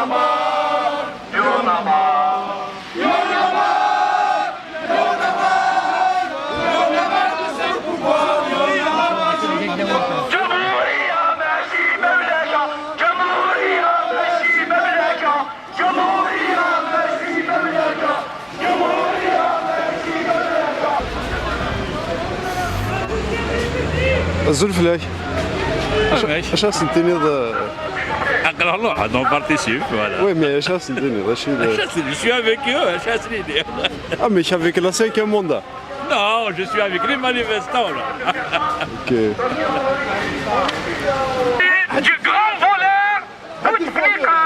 a marre, y en a marre. Y en a marre, y en a marre, y en a marre de ce pouvoir, y en a marre. جمهورية ماشي مملكة، جمهورية ماشي مملكة، جمهورية ماشي مملكة، جمهورية ماشي مملكة. Azul fell-ak. Acu asen-tiniḍ? Alors, on participe, voilà. Oui, mais acu asen-tiniḍ acu? Je suis avec eux, acu asen-iniɣ. Ah, mais avec la cinquième mandat? Non, je suis avec les manifestants, là. Ok. Du grand voleur Bouteflika,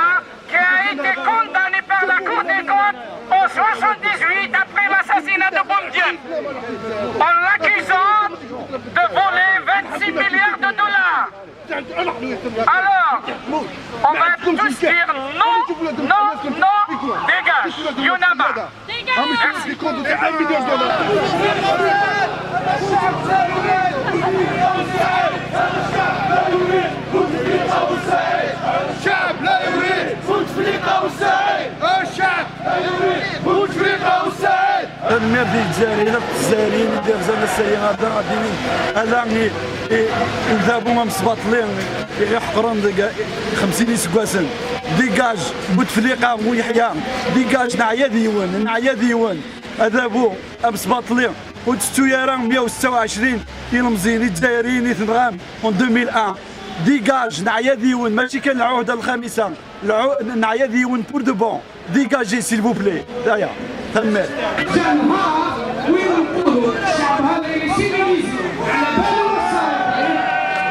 qui a été condamné par la Cour des comptes en 78 après l'assassinat de Boumediene, en l'accusant de voler 26 milliards de dollars. Alors, on va tous dire non, non, non, dégage, y en a marre. Merci. الشعب لا يريد الشعب لا يريد بوتفليقه والسعيد، الشعب لا يريد بوتفليقه والسعيد. تنمير ديال الجزائريين، الجزائريين اللي زعما السيرين هذا غادي هذا يذهبوا ما مصباطلين يحقرون 50 يسكواسن. Dégage بوتفليقه ويحيى، dégage. نعيا ديوان، نعيا ديوان هذا بو امسباطلين وتستو يا 126 يلمزين الجزائريين يتنغام en 2001. Dégage، نعيا ديون. ماشي كان العهده الخامسه، نعيا ديون pour de bon. Dégagez, s'il vous plaît. دايا تمام. جا نهار وين نقولوا الشعب هذا اللي civilisé على بالو الصالحين،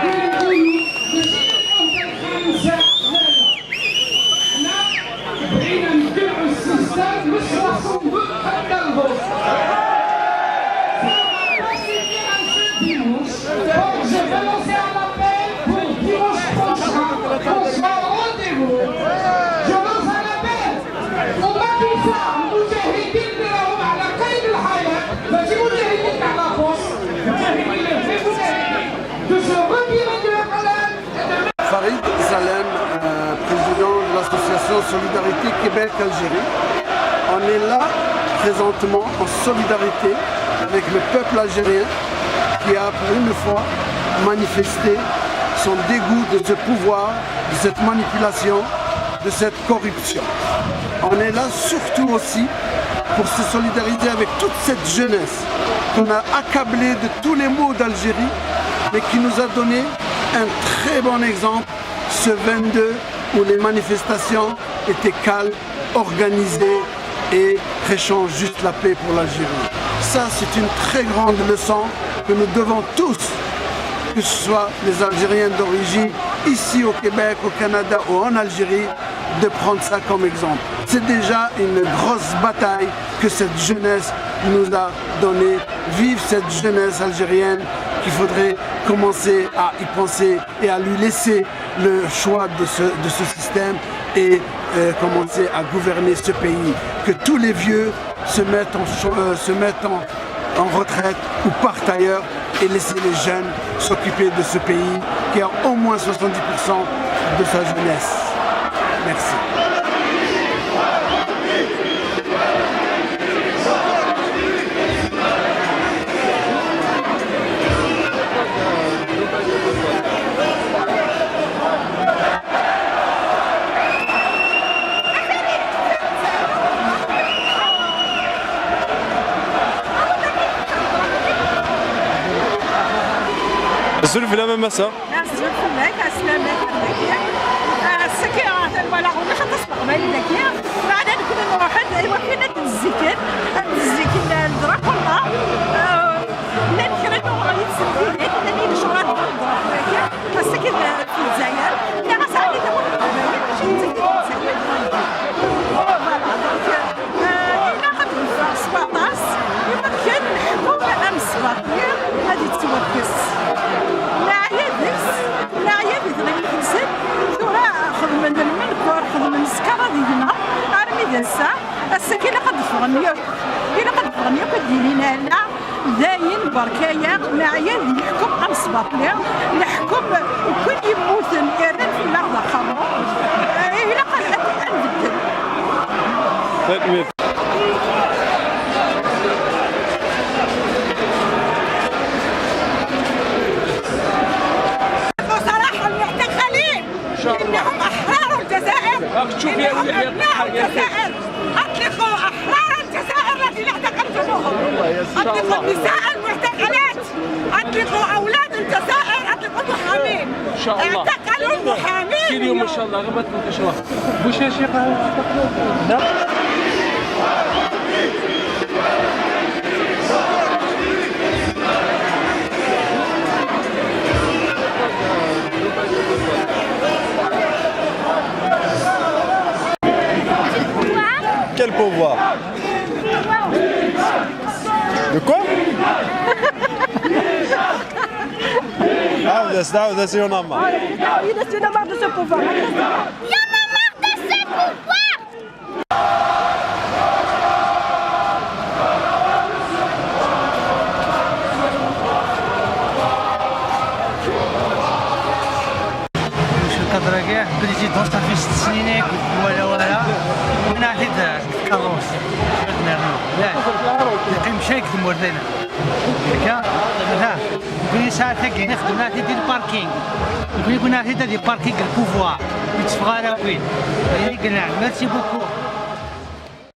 وين نقولوا ماشي العهده الخامسه، لا لا، حنا بغينا نقلعوا ال système من 62 حتى الغرب. Dimanche. Donc je vais lancer un appel pour dimanche prochain, qu'on soit au rendez-vous. Je lance un appel au maquisards، المجاهدين اللي راهم على قيد الحياة، ماشي مجاهدين تاع la poste، مجاهدين اللي في مجاهدين، de se retirer du FLN et de Farid Salem, président de l'association Solidarité Québec-Algérie. On est là présentement en solidarité avec le peuple algérien qui a pour une fois manifesté son dégoût de ce pouvoir, de cette manipulation, de cette corruption. On est là surtout aussi pour se solidariser avec toute cette jeunesse qu'on a accablée de tous les maux d'Algérie, mais qui nous a donné un très bon exemple ce 22 où les manifestations étaient calmes, organisées et prêchant juste la paix pour l'Algérie. Ça, c'est une très grande leçon que nous devons tous, que ce soit les Algériens d'origine, ici au Québec, au Canada ou en Algérie, de prendre ça comme exemple. C'est déjà une grosse bataille que cette jeunesse nous a donnée. Vive cette jeunesse algérienne qu'il faudrait commencer à y penser et à lui laisser le choix de ce système et commencer à gouverner ce pays. Que tous les vieux se mettent en retraite ou partent ailleurs et laisser les jeunes s'occuper de ce pays qui a au moins 70% de sa jeunesse. Merci. Azul fell-am a massa. Azul fell-ak, aslamak daki السكي ولا غونا خاطر قبل داكي بعد نكون نروح ايوا فين نتزكن نتزكن ال drapeau لا لا نكرا نغادي تسلفينات لاني نشرات ال drapeau داكي السكي في الجزائر لا غاس عندي تمر القبائل ماشي نتزكن الجزائر. Voilà, donc الى قد 17 اذا كان الحكم امس غادي توكس نعيا ديس نعيا دي ثغيميت نسن ثورا خدمن المنكور خدمن السكرة ديالنا ارمي ذا الساعة الساكي إلا قد فغن ياك إلا قد فغن ياك ديالنا لا داين بركايا نعيا دي الحكم امس باطلي الحكم وكل يموتن يرن في الارض خمر إلا قد شاء الله. انهم احرار الجزائر. راك تشوف يا انهم وليدي ابناء الجزائر. اطلقوا احرار الجزائر الذين اعتقلتموهم. اطلقوا النساء المعتقلات. اطلقوا اولاد الجزائر. اطلقوا المحامين. ان شاء الله. اعتقلوا المحامين. كي اليوم ان شاء الله غير ما تنكش الله. بوشاشي. Quel pouvoir? De quoi? عاود c'est, y'en a marre. Il y en a marre de ce pouvoir. Monsieur Kadraguer, président, ça fait 6 سنين ولا ولا ونعطي كاروس. لا يقيم شيك موردنا هكا ها يقول ساعة تاكي نخدم نعطي ديال ال parking، يقول نعطي ديال parking ال pouvoir يتفغى وين قلنا merci beaucoup.